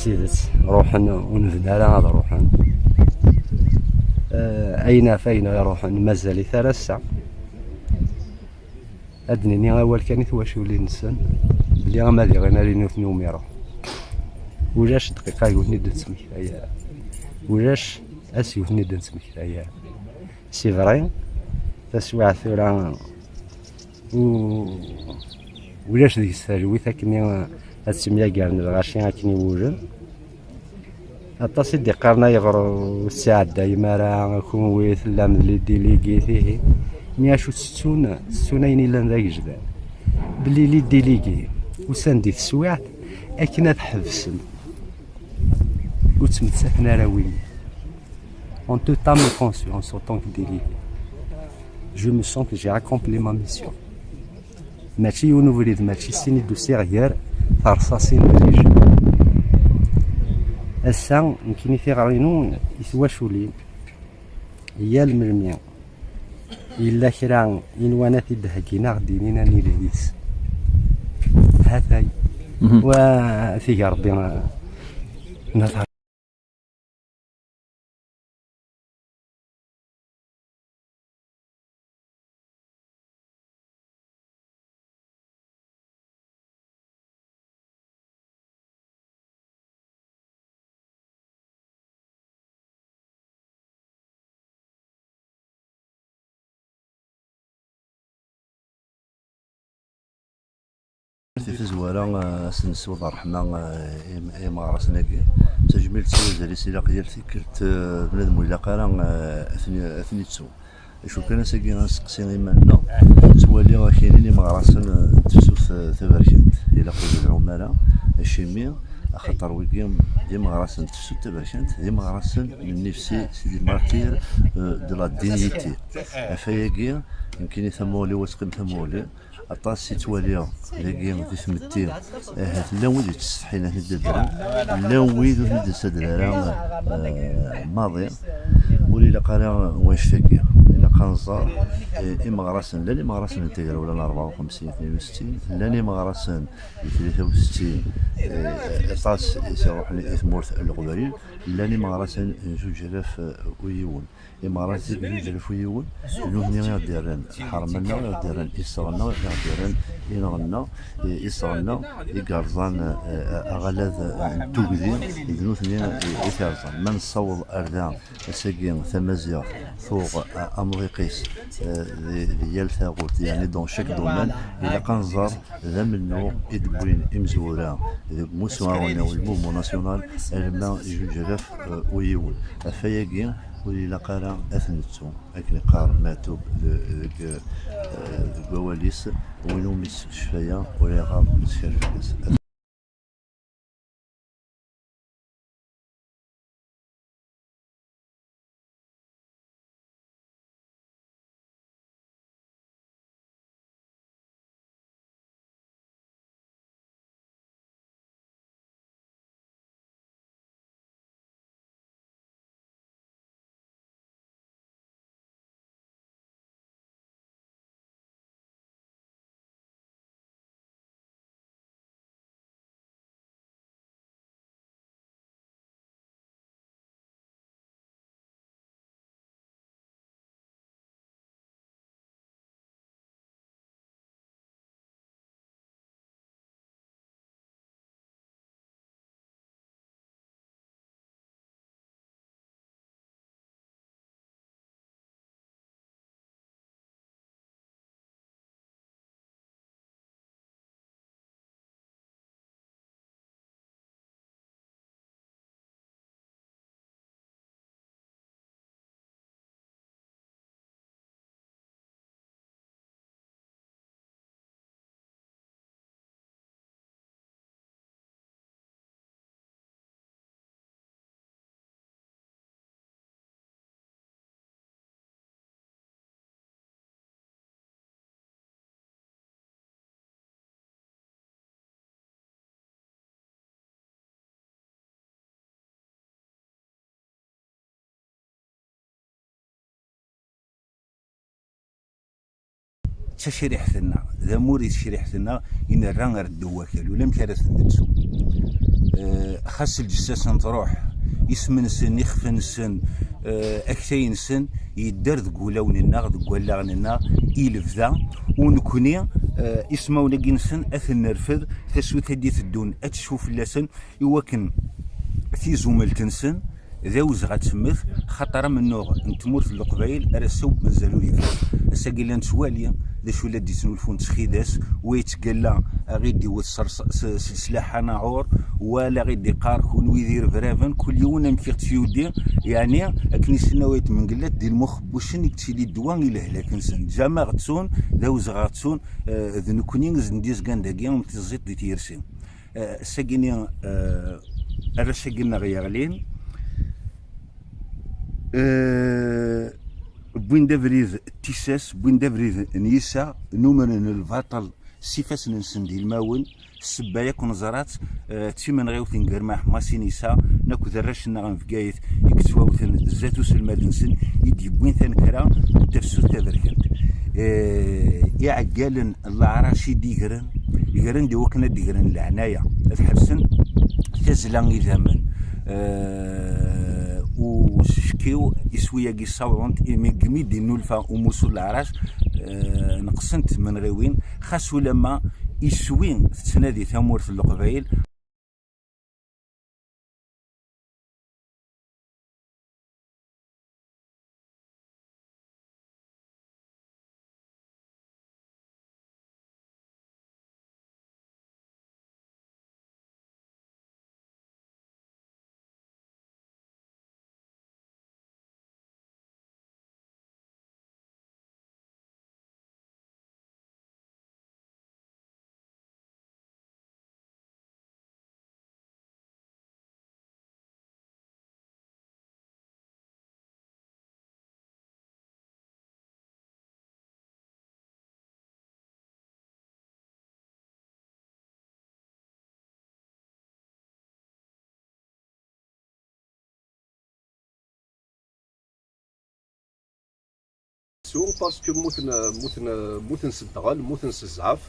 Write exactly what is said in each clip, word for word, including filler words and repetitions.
Tidet, ruḥen ur nebni ara ad ruḥen. Eh, ayen ɣef ayen ara ruḥen, mazal-it ar ass-a. Ad d-nini awal kan i twaculin-nsen, belli ama d iɣin ar inu ten-umireɣ. Ulac dqiqa yiwet i d-nettmektay ara. Ulac ass yiwet i d-nettmektay ara. C'est vrai, taswiɛt tura u-, ulac deg-s talwit akken i, ad ttemyagaren lɣaci akken i wulen. Aṭas i d-iqqaren ayɣer ur tesɛeddayem ara, kunwi tellam d les délégués, ihi. Mi acu tettun, tettun ayen yellan d agejdan. Belli les délégués usan di teswiɛt akken ad ḥebsen, ur ttmettaten ara win. En toute âme et conscience, en tant que délégué, je me sens que j'ai accompli ma mission. Mačči yiwen ubrid, mačči sin i d-usiɣ gar terṣaṣin n rrijim. Ass-a, nekkini tiɣri-inu i twaculin, yal melmi yella kra i nwan ad t-id-heggin, ad ɣ-d-inin ad nili deg-s. Hatay. Mhm. Wa tig Rebbi, eh, Di tazwara, eh, ad sen-nessiweḍ ṛṛeḥma, eh, i, i imeɣrasen-agi. Tajmilt s wazal-is ilaq yal tikkelt, eh, bnadem ur ilaq ara, eh, ad ten-, ad ten-ittu. Acu kan, ass-agi ad nesteqsi iman-nneɣ, ttwaliɣ akinin imeɣrasen, eh, n tefsut, eh, taberkant. Ilaq ur d-lɛum ara, acimi? Axaṭer wigi d imeɣrasen n tefsut taberkant, d imeɣrasen n nnifsi, c'est des martyrs, euh, de la dignité. Ɣef wayagi, nekkini tamuɣli-w ad teqqim tamuɣli, aṭas i ttwaliɣ dagi di tmetti, ahat llan wid yettsetḥin ad ten-id-adren, llan wid ur ten-id-nettader ara, eh, maḍi. Ur ilaq ara wannect-agi. Ilaq ad nẓer, eh, imeɣrasen, llan imeɣrasen n tegrawla n rebɛa u xemsin, tnin u settin, llan imeɣrasen di tlata u settin, eh, aṭas i s-iruḥen i tmurt n Leqbayel, llan imeɣrasen n zuǧ alaf u yiwen. Imeɣrasen n zuǧ alaf u yiwen, d nutni i ɣ-d-irran lḥerma-nneɣ, i ɣ-d-irran iseɣ-nneɣ, i ɣ-d-irran ineɣ-nneɣ, i-, iseɣ-nneɣ, i yerẓan, eh, aɣalad n tugdi, d nutni i, i t-irẓan. Ma nessaweḍ ar da, ass-agi tamaziɣt tuɣ, eh, amḍiq-is, eh, di, di yal taɣult, yeɛni dans chaque domaine, ilaq ad nẓer d amennuɣ i d-wwin imezwura deg umussu aɣelnaw, le mouvement national, alamma zuǧ alaf u yiwen. Ɣef wayagi, ur ilaq ara ad t-nettu, akken iqqar Maɛtub de-, deg, eh, deg wawal-is, win umi yessekcef aya, ur iɣab lettkal fell-as. tacriḥt-nneɣ, d amur i tecriḥt-nneɣ i nerra ar ddaw wakal, ulamek ara ten-nettu. Eh, xas lǧessas-nsen truḥ, isem-nsen, ixef-nsen, eh, aktay-nsen, yedder deg wulawen-nneɣ, deg wallaɣen-nneɣ, i lebda, u nekni, eh, ismawen-agi-nsen ad ten-nerfed, tasut ad d-iteddun ad tecfu fell-asen, i wakken tizumelt-nsen d awezɣi ad temmet, xaṭer amennuɣ n tmurt n Leqbayel ar ass-a mazal ur yefri. Ass-agi la nettwali d acu la d-yettnulfun ttxidas, wa yettgalla aɣ-id-iwet s, s, s leslaḥ anaɛur, wa la ɣ-id-iqqar kunwi d irebraben, kul yiwen amek i ɣ-tt-yudi, yeɛni akken i s-yenna Wayt Mengellat, di lmuxebbucen i yettili ddwa i lehlak-nsen. Ǧameɛ ɣ-ttun, d awezɣi ɣ-ttun, eh, d nekni i d-izgan dagi am tiẓẓit di tyersi. Eh, ass-agi-nni, eh, arrac-agi-nneɣ yeɣlin, eh, wwin-d abrid n tissas, wwin-d abrid n yiseɣ, numren lbaṭel s ifassen-nsen d ilmawen. Ssebba yakk neẓra-tt, eh, d timenɣiwt n Germaḥ Masinisa, nekk d arrac-nneɣ n Bgayet i yettwawten zdat uselmad-nsen i d-yewwin tanekra n tafsut taberkant. Eh, iɛeggalen n leɛrac i d-igren, gren-d i wakken ad d-gren leɛnaya, ad ḥebsen tazzla idammen. Eh, u s ccekk-iw, iswi-agi ssawḍen-t imi deg mi d-innulfa umussu n leɛrac, eh, neqsent tmenɣiwin, xas ulamma iswi tettnadi tamurt n Leqbayel. Parce que mmuten, mmuten, mmuten s ddɣel, mmuten s zzɛef,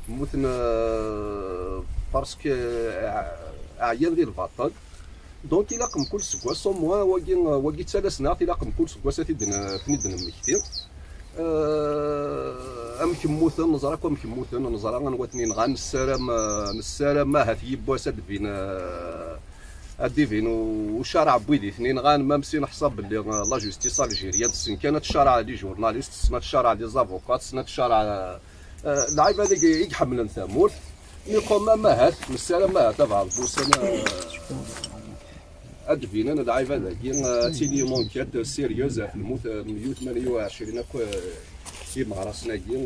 mmuten, euh, parce que, euh, ɛyan di lbaṭel. Donc ilaq mkul seggas, au moins, wagi, wagi d talast-nneɣ, ilaq mkul seggas ad t-id-n-, ad ten-id-nemmekti. Euh, amek mmuten, neẓra akk amek mmuten, neẓra anwa ten-inɣan, nessaram, euh, nessaram ahat yiwwas ad d-bin, euh, ad d-ibin u-, ucaraɛ n wid i ten-inɣan, même si neḥṣa belli, euh, la justice algérienne tessen kan ad tcaraɛ les journalistes, tessen ad tcaraɛ les avocats, tessen ad tcaraɛ, euh, euh, lɛibad i, i iḥemmlen tamurt. Mais quand même ahat, nessaram ahat ad ɛreḍ ussan, euh, ad d-binen lɛibad-agi, euh, ad tili une enquête sérieuse ɣef lmut, euh, n myutman u ɛecrin akk, euh, imeɣrasen-agi.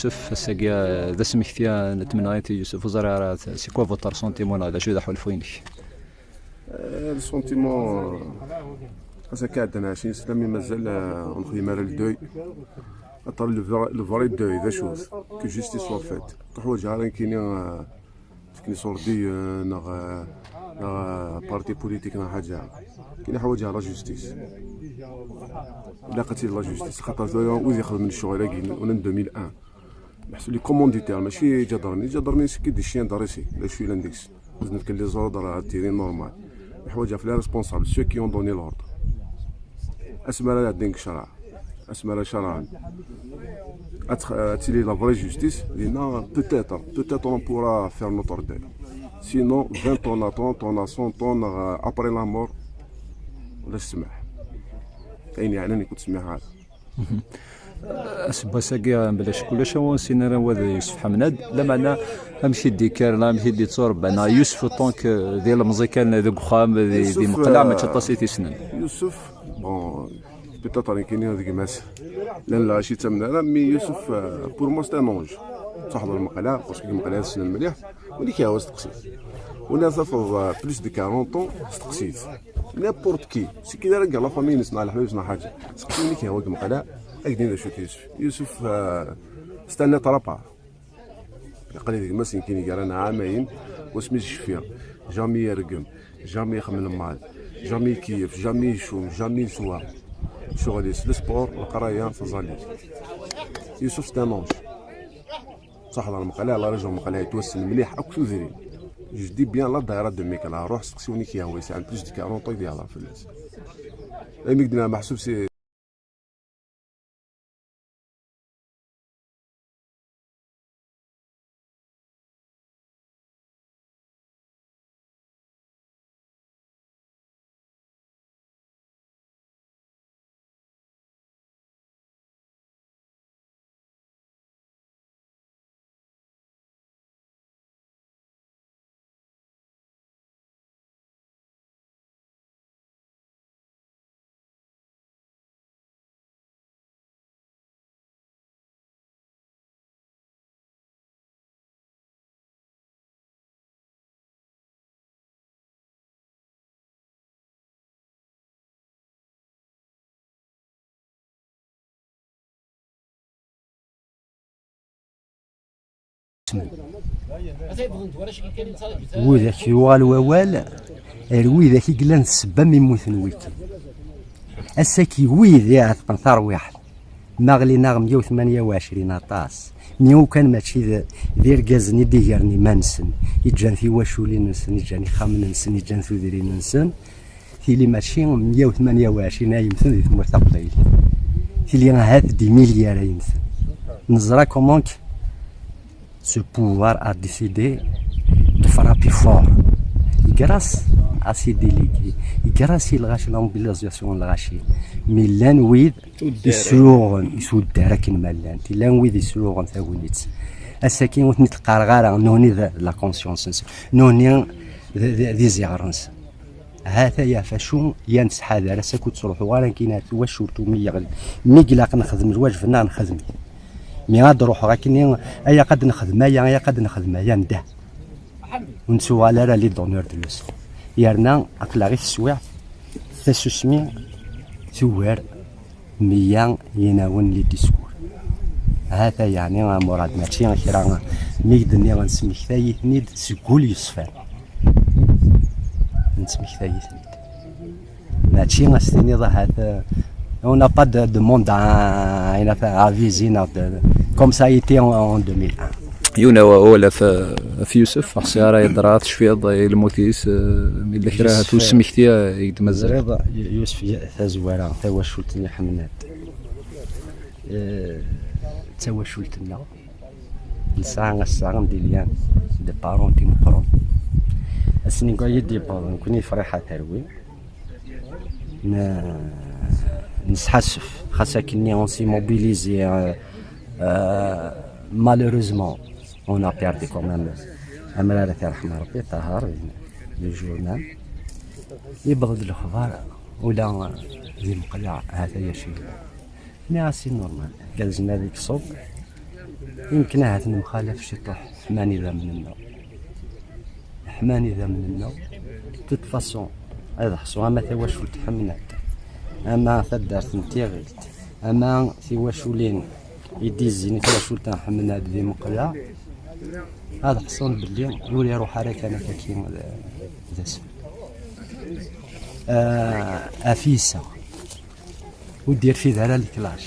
Yusef, ass-agi, eh, d asmekti, eh, n tmenɣiwt i Yusef, ur ẓriɣ ara, c'est quoi votre ressentiment neɣ d acu i d aḥulfu-inek? Eh, le sentiment, eh, ass-agi ɛeddan ɛecrin sna mi mazal, eh, ur nexdim ara le deuil. Aṭer le vrai, le vrai deuil, d acu-t? Que justice soit faite. Ur ḥwaǧeɣ ara nekkini, eh, teknis ordi, eh, neɣ, eh, neɣ, eh, parti politique neɣ ḥaǧa. Kini ḥwaǧeɣ la justice. Ilaq ad tili la justice, xaṭer tura wid ixedmen ccɣel-agi, on est deux mille un. Meḥsub les commanditaires, mačči ijadren. Ijadren c'est que des chiens d'arrêt, d acu yellan deg-s. Ur d-nefken les ordres ad tili normal. Neḥwaǧ ɣef les responsables, ceux qui ont donné l'ordre. Asmi ara ɛeddin deg ccreɛ, asmi ara cerɛen, ad tx-, ad tili la vraie justice, dinna peut-être, peut-être on pourra faire notre deuil. Sinon, vingt ans à trente ans à cent ans, euh, après la mort, ulac ssmaḥ. Ayen yeɛnan, ur ttsemmiḥ ara. Mhm. Aseggas-agi, mebla ccek ulac awen sin ara wad Yusef Ḥemnad, lameɛna amek i d-yekker, neɣ amek i d-yetturebba, neɣ Yusef uṭan k d ilemẓi kan deg uxxam, di, di Meqla, mačči aṭas i t-issnen. Yusef, bon, peut-être nekkini d gma-s, llan lɣaci ttamnen ara, mais Yusef, euh, pour moi, c'est un ange. Tuḥeḍ lmeqla, parce que lmeqla ssnen mliḥ, win i k-yehwa steqsi-t. Win ara tafeḍ, euh, plus de quarante ans, steqsi-t. N'importe qui. Si kid ara deg la famille-nnes neɣ leḥbab-is neɣ ḥaǧa. Seqsi win i k-yehwa deg lmeqla, ad k-d-yini d acu-t Yusef. Yusef, euh, c'est un être à part. Aql-i d gma-s nekkini gar-aneɣ ɛamayen, wasmi s-cfiɣ, jamais yergem, jamais ixemmel lmal, jamais ikeyyef, jamais icum, jamais yeswa. Ccɣel-is, le sport, leqraya, taẓallit. Yusef, c'est un ange. Ṣaḥ, la Meqla, la région Meqla yettwassen mliḥ akk tudrin. Je dis bien la daïra de Mekla, ruḥ seqsi win i k-yehwa, yesɛan plus de quarante ans i d-yehḍer fell-as. Imi k-d-nniɣ meḥsub si Widak yuɣal wawal ar widak i yellan d ssebba mi mmuten wiki. Ass-agi wid iɛetqen tarwiḥt, ma ɣlin-aɣ meyya u tmanya u ɛecrin aṭas, mi ukan mačči d, d irgazen i d-igren iman-nsen, i ǧǧan tiwaculin-nsen, i ǧǧan ixxamen-nsen, i ǧǧan tudrin-nsen, tili mačči meyya u tmanya u ɛecrin ay yemmten di tmurt taqbaylit. Tili ahat dix milliards ay yemmten. Neẓra comment que ce pouvoir a décidé de frapper fort. Grâce à ces délégués, grâce i lɣaci, la mobilisation n lɣaci. Mi llan wid isruɣen, isuddar akken ma llan. Llan wid isruɣen tagnit. Ass-agi ur ten-id-qqareɣ ara, nehni d la conscience-nsen, nehni d, d, d iziɣer-nsen. Hata ya facu, ya nettḥadar, ass-agi ur ttruḥuɣ ara nekkini ar twacult umi yeɣli. Mi ilaq nexdem lwajeb-nneɣ nexdem-it. Mi ad ruḥeɣ akkenni, ay aqad nexdem aya, ay aqad nexdem aya, ndah. Ur nettuɣal ara les donneurs de leçons. Yerna aql-aɣ i teswiɛt, tasusmi tugar meyya yinawen les discours. Hata yeɛni a Murad, mačči kra, mi d-nniɣ nesmektay-iten-id seg wul yeṣfan. Nesmektay-iten-id. Mačči a s-tiniḍ ahat, euh, on n'a pas de, de monde à, à, à viser, non, de, comme ça a été en, en deux mille un. Yiwen awal ɣef, ɣef Yusef, ɣef si ara yeḍra, tecfiḍ i lmut-is, euh, mi yella kra ɣef usmekti, euh, i d-mazal. Teẓriḍ, Yu-, Yusef, y-, tazwara, tawacult-nni ḥemmlen-t. Euh, d tawacult-nneɣ. Nesɛa ass-a des liens de parenté meqqren. Ass-nni i d-yewweḍ, nekkni nefreḥ a terwi. N-, nesḥassef, xas akkenni on s'est mobilisé, euh, euh, malheureusement, on a perdu quand même amrar, ad t-yerḥem Rebbi, Ṭaher, le journal. Yewweḍ-d lexbar, ula di Meqla, hata-ya cci. Nniɣ-as c'est normal, gerzen ad ikṣeḍ. Yemken ahat nemxalaf ciṭuḥ, ḥman idammen-nneɣ. Ḥman idammen-nneɣ. De toute façon, ad ḥṣu ama tawacult Ḥemnat, ama taddart n Tiɣilt, ama tiwaculin i d-izzin i twacult n Ḥemnat di Meqla, ad ḥṣun belli ur iruḥ ara kan akkaki d, d asfel. Ah, af yiseɣ. Ur d-irfid ara leklac.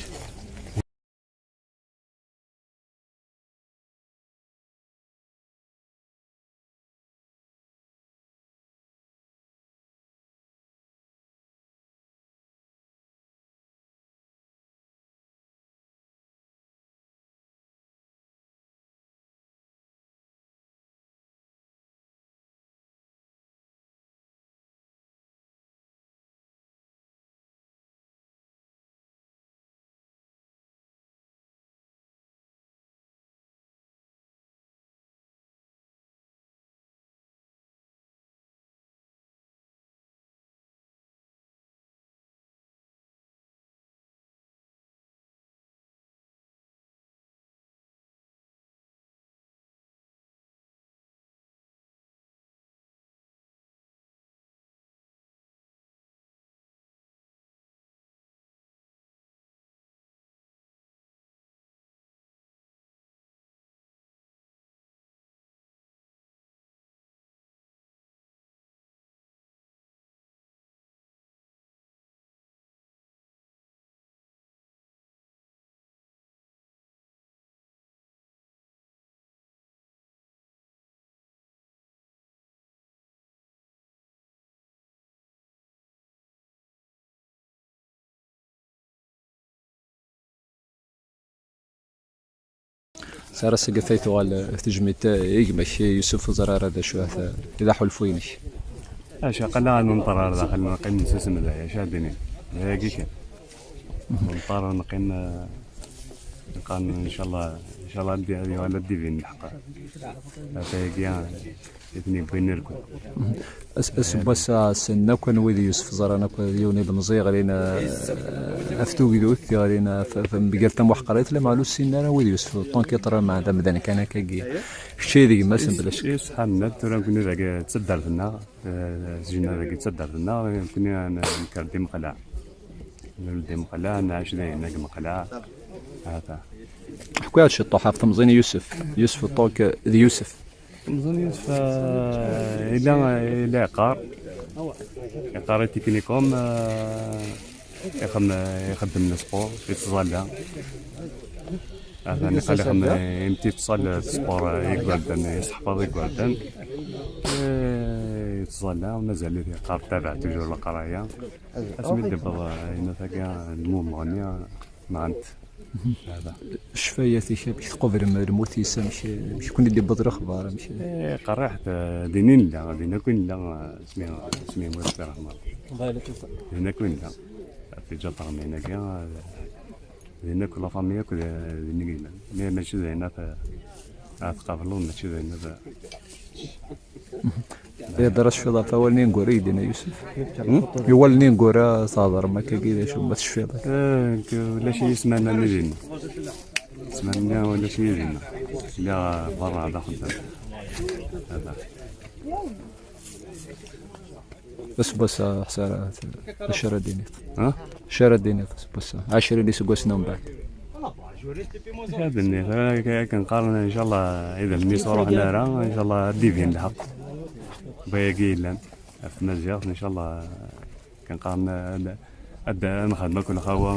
Ara s-tefk tuɣal tejmilt i gma-k Yusef, ur ẓriɣ ara d acu, d aḥulfu-inek. Acu, aql-aɣ nenṭer ar daxel, neqqim nessusem da, acu ad d-inin? D ayagi kan. Nenṭer, neqqim, eh, neqqar, ncallah, ncallah ad d-, ad yuɣal ad d-ibin lḥeqq. Ata-yagi, eh, i ten-yewwin irkul. As-, aseggas-a ssnen akk anwa i d Yusef, ẓran akk d yiwen ilemẓi yeɣlin, eh, ɣef tugdut, yeɣlin ɣef, ɣef, mgal tamuḥqrit, lameɛna ur ssinen ara anwa i d Yusef, tant que yeṭra, meɛna d amdan kan akkagi. Kečč ay d gma-s, mebla ccek. Yus-, Yusef Ḥamed, tura nekkni dagi d taddart-nneɣ, eh, zejna dagi d taddart-nneɣ, nekkni n-, nekker d imeqlaɛ. Nella d imeqlaɛ, nɛac dayen deg imeqlaɛ. Hata. Ḥku-aɣ-d ciṭuḥ ɣef temẓi n Yusef. Yusef, tant que d Yusef. Temẓi n Yusef, eh, yella, yella yeqqar. Yeqqar i tiknikum, eh, ixem-, ixeddem le sport, yettẓalla. Atan iqal ixem-, imti yettẓalla d sport, eh, igerdan, yesseḥfaḍ igerdan. Eh, yettẓalla, mazal-it yeqqar, tabaɛ toujours leqraya. Asmi d-yewweḍ, eh, yenna tagi, lmumɣ-nni, eh, nɣan-t. Hada. Ccfayat-ik, amek tqublem lmut-is, amek, amek kun-id-yewweḍ lexbar, amek? Eh, qerriḥet, eh, din i nella, din akk i nella, eh, asmi, asmi yemmut Si Remḍan. Din akk i nella. Fi Ǧaṭer, din akk, eh, din akk la famille akk, eh, din i yellan. Mais mačči d ayen ara t-, ara tqableḍ, mačči d ayen ara Ihedder-as cwiṭ ɣef wawal-nni ineggura i d-yenna Yusef. Hmm? I wawal-nni ineggura, thedrem akkagi d acu, ma tecfiḍ? Eh, nekk ulac-iyi ssmana-nni dinna. Ssmana-nni ulac-iyi dinna. Lliɣ berra d axeddam. Hada. Aseggas-a, ḥṣa, acu ara d-tiniḍ? Ha? Acu ara d-tiniḍ aseggas-a? Ɛecrin iseggasen umbeɛd. Acu ara d-nniɣ, akken qqaren, ncallah, idammen-is ur ruḥen ara, ncallah ad d-ibin lḥeqq. Wayagi yellan, ɣef tmaziɣt, ncallah, akken qqaren, ad, ad, ad nexdem akk lxawa,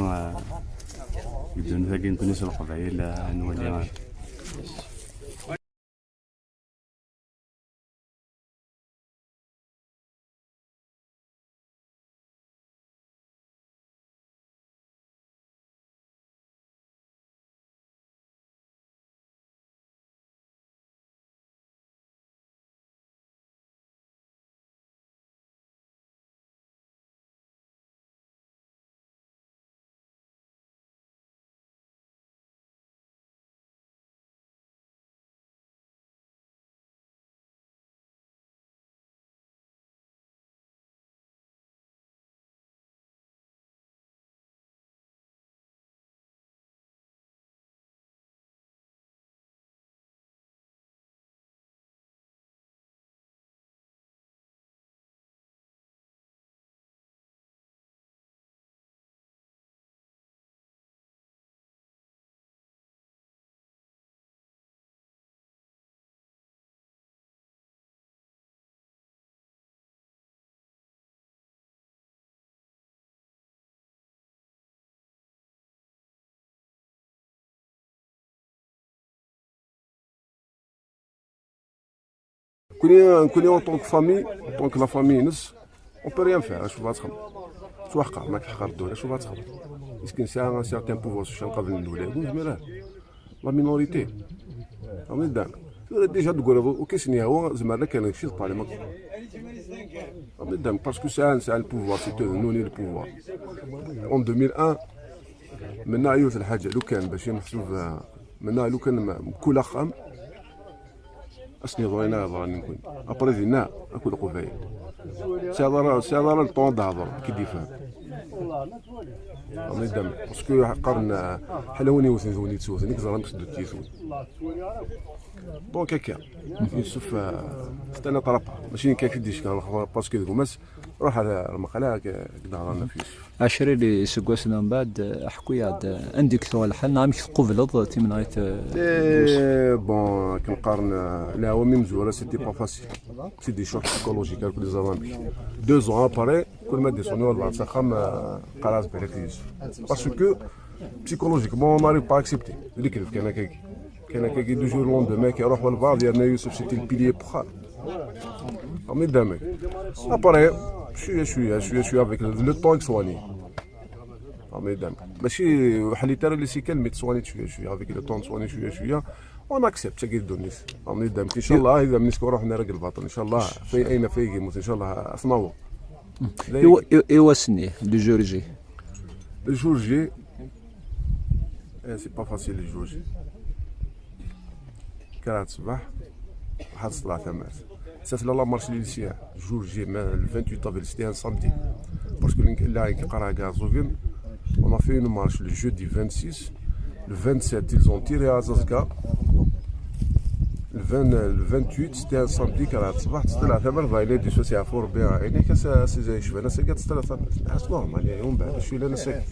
deg ddunit-agi nekni s Leqbayel, ad nwali. Nekkni, nekkni en tant que famille, en tant que la famille-ines, on peut rien faire, acu ad txedmeḍ? Ttwaḥqer, ma k-teḥqer ddula, acu ad txedmeḍ? Miskin sɛa un certain pouvoir, s ucanqaben n lwilaya, ur nezmir ara. La minorité. Am iddan. Tura déjà deg ur ukis n yehwa, zemren kan kečč d parlement. Am iddan, parce que sɛan, sɛan le pouvoir, c'est eux, nous, on est le pouvoir. En deux mille un, menna yiwet lḥaǧa, lukan, bac meḥsub, eh, menna lukan ma, mkul axxam, ass-nni ḍrin ara ḍran nekkni. Après dinna, akk Leqbayel. Sɛiḍ ara, sɛiḍ ara le temps ad d-hḍreḍ, ki d-ifhem. Am iddan, parce que qqaren, eh, ḥala win yewten d win yettewten, nekk ẓran bes d tiyitwin. Donc, akka. Yusef, eh, c'est un attrapeur. Mačči nekk ak-d-yeckan lexbar, parce que d gma-s, ruḥ ar lmeqla, ak-, ak-d-hḍren ɣef Yusef. Ɛecrin iseggasen umbeɛd, eh, ḥku-yaɣ-d, eh, anda i k-tuɣ lḥal, neɣ amek tqubleḍ timnaɛit, eh, Yusef? Eh, bon, akken qqaren, eh, lɛawam imezwura, c'était pas facile. C'est des chocs psychologiques, akk d iẓaman. Deux ans après, kul ma d-isuni wallah s axxam, eh, qqar-as barak Yusef. Parce que, psychologiquement, on n'arrive pas à accepter. D lekdeb kan akkagi. Kan akkagi, du jour au lendemain, ki iruḥ walbaɛḍ, yerna Yusef, c'était le pilier n uxxam. Am iddan. Après, cwiya, cwiya, cwiya, cwiya, avec le, le temps, i k-soigner. Am iddan. Mačči ur ḥellit ara les séquelles, mais t-soigner cwiya, cwiya, avec le temps, t-soigner cwiya, cwiya. On accepte, tagi d ddunit. Ṛebbi idam-k, inchallah, idam-nni-s ur ruḥen ara deg lbaṭel, inchallah. Fi, ayen ɣef ay yemmut, inchallah, ad t-naweḍ. Iwa, i, i wass-nni, le jour J. Le jour J, eh, c'est pas facile, le jour J. Kraḍ ṣṣbeḥ, ḥaḍ ṣṭlaɛ tamart. Sa tella la marche lycéen, jour J, mais le vingt-huit avril, c'était un samedi. Parce que là, on a fait une marche le jeudi vingt-six, le vingt-sept, ils ont tiré à Zazka. Le vingt, le vingt-huit, c'était un samedi, كان الصباح تستلع ثمر فايلة دي سوسي عفور بها عينيك سيزي شبه نسك تستلع ثمر. C'est normal, يعني يوم بعد شو لنا سك.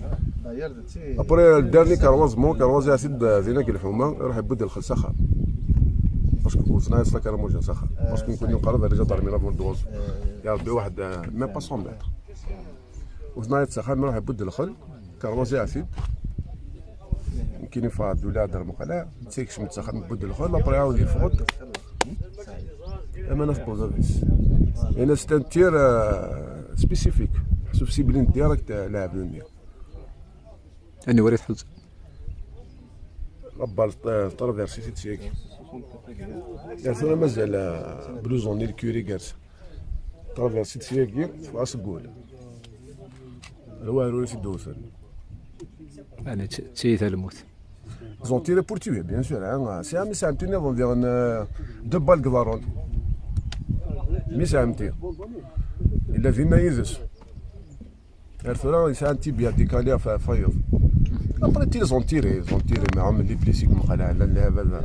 Après, le dernier كان واز مو كان واز ياسد زينك الحومة يروح يبدل خل سخا. Parce que كنت نايس كان موجه سخا. Parce que كنت نقرب على جدار من أبو الدوز. يا ربي واحد، même pas cent mètres. وثنايا تسخن نروح يبدل الخل. كان واز ياسد. كاين فاد ولا هضر مقلع. تسيكش متسخن نبدل الخل، après عاود يفوت. اما انا في بوزافيس. انا ستانتير سبيسيفيك. سوف سيبلين ديريكت لاعب لونيا. اني وريت حلت. لابال ترافيرسي سيتسيك. يا ثورة مازال بلوزون الكوري جالس. ترافيرسي سيتسيك في راس الجول. الوالو في الدوسن. يعني ت- تيث الموت. Ils ont tiré pour tuer, bien sûr. Hein. C'est un message tenir dans une deux balles de baron. Mais c'est un tir. Il a vu Maïs. Ar tura yesɛa un tibia décalé ɣef ɣef wayeḍ. Après, ils ont tiré, ils ont tiré, mais عمل les blessés comme قال على اللعبة.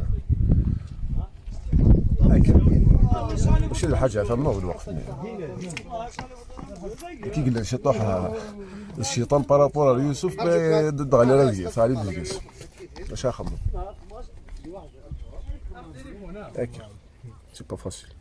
هكا. ماشي الحاجة تما الوقت. كي قلنا شي طاح الشيطان بارابور ليوسف ضد على رزقي صار يدرس. اش اخمم؟ هكا. C'est pas facile.